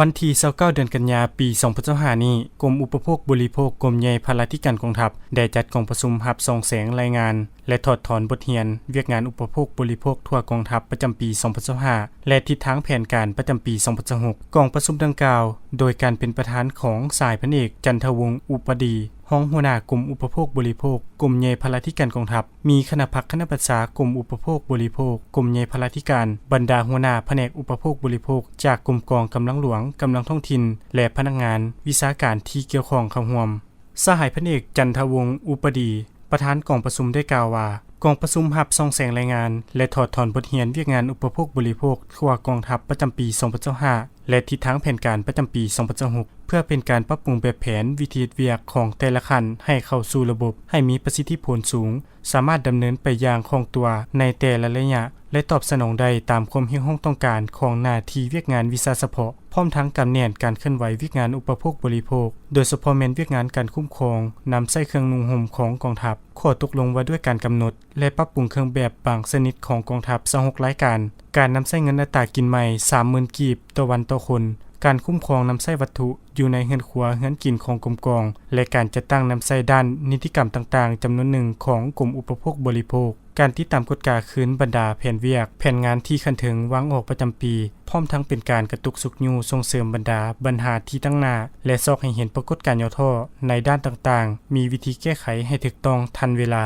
ວັນທີຊາວເກົ້າ ເດືອນກັນຍາ ປີສອງພັນຊາວຫ້ານີ້, ກົມອຸປະໂພກບໍລິໂພກ ກົມໃຫຍ່ພະລາທິການກອງທັບ ໄດ້ຈັດກອງປະຊຸມຮັບສ່ອງແສງລາຍງານ ແລະ ຖອດຖອນບົດຮຽນວຽກງານອຸປະໂພກບໍລິໂພກທົ່ວກອງທັບປະຈຳປີສອງພັນຊາວຫ້າ ແລະ ທິດທາງແຜນການປະຈຳປີສອງພັນຊາວຫົກ. ກອງປະຊຸມດັ່ງກ່າວ ໂດຍການເປັນປະທານຂອງສະຫາຍພັນເອກ ຈັນທະວົງ ອຸປະດີ ຮອງຫົວໜ້າກົມອຸປະໂພກບໍລິໂພກ ກົມໃຫຍ່ພະລາທິການກອງທັບ, ມີຄະນະພັກຄະນະບັນຊາກົມອຸປະໂພກບໍລິໂພກ ກົມໃຫຍ່ພະລາທິການ, ບັນດາຫົວໜ້າພະແນກອຸປະໂພກບໍລິໂພກຈາກກົມກອງກຳລັງຫຼວງ, ກຳລັງທ້ອງຖິ່ນ ແລະ ພະນັກງານວິຊາການທີ່ກ່ຽວຂ້ອງເຂົ້າຮ່ວມ. ສະຫາຍພັນເອກ ຈັນທະວົງ ອຸປະດີ ປະທານກອງປະຊຸມໄດ້ກ່າວວ່າ, ກອງປະຊຸມຮັບສ່ອງແສງລາຍງານ ແລະ ຖອດຖອນບົດຮຽນວຽກງານອຸປະໂພກບໍລິໂພກທົ່ວກອງທັບປະຈຳປີສອງພັນຊາວຫ້າ ແລະ ທິດທາງແຜນການປະຈຳປີສອງພັນຊາວຫົກ ເພື່ອເປັນການປັບປຸງແບບແຜນວິທີເຮັດວຽກຂອງແຕ່ລະຂັ້ນໃຫ້ເຂົ້າສູ່ລະບົບໃຫ້ມີປະສິດທິຜົນສູງ, ສາມາດດຳເນີນໄປຢ່າງຄ່ອງຕົວໃນແຕ່ລະໄລຍະ ແລະ ຕອບສະໜອງໄດ້ຕາມຄວາມຮຽກຮ້ອງຕ້ອງການຂອງໜ້າທີ່ວຽກງານວິຊາສະເພາະ, ພ້ອມທັງກຳແໜ້ນການເຄື່ອນໄຫວວຽກງານອຸປະໂພກບໍລິໂພກ, ໂດຍສະເພາະແມ່ນວຽກງານການຄຸ້ມຄອງນຳໃຊ້ເຄື່ອງນຸ່ງຫົ່ມຂອງກອງທັບ, ຂໍ້ຕົກລົງວ່າດ້ວຍການກຳນົດ ແລະ ປັບປຸງເຄື່ອງແບບບາງຊະນິດຂອງກອງທັບຊາວຫົກລາຍການ, ການນຳໃຊ້ເງິນອັດຕາກິນໃໝ່ສາມໝື່ນກີບຕໍ່ວັນຕໍ່ຄົນ, ການຄຸ້ມຄອງນຳໃຊ້ວັດຖຸຢູ່ໃນເຮືອນຄົວເຮືອນກິນຂອງກົມກອງ ແລະ ການຈັດຕັ້ງນຳໃຊ້ດ້ານນິຕິກຳຕ່າງໆຈຳນວນໜຶ່ງຂອງກົມອຸປະໂພກບໍລິໂພກ, ການຕິດຕາມກວດກາຄືນບັນດາແຜນວຽກ, ແຜນງານທີ່ຂັ້ນເທິງວາງອອກປະຈຳປີ, ພ້ອມທັງເປັນການກະຕຸກຊຸກຍູ້ສົ່ງເສີມບັນດາບັນຫາທີ່ຕັ້ງໜ້າ ແລະ ຊອກໃຫ້ເຫັນປາກົດການຫຍໍ້ທໍ້ໃນດ້ານຕ່າງໆ, ມີວິທີແກ້ໄຂໃຫ້ຖືກຕ້ອງທັນເວລາ.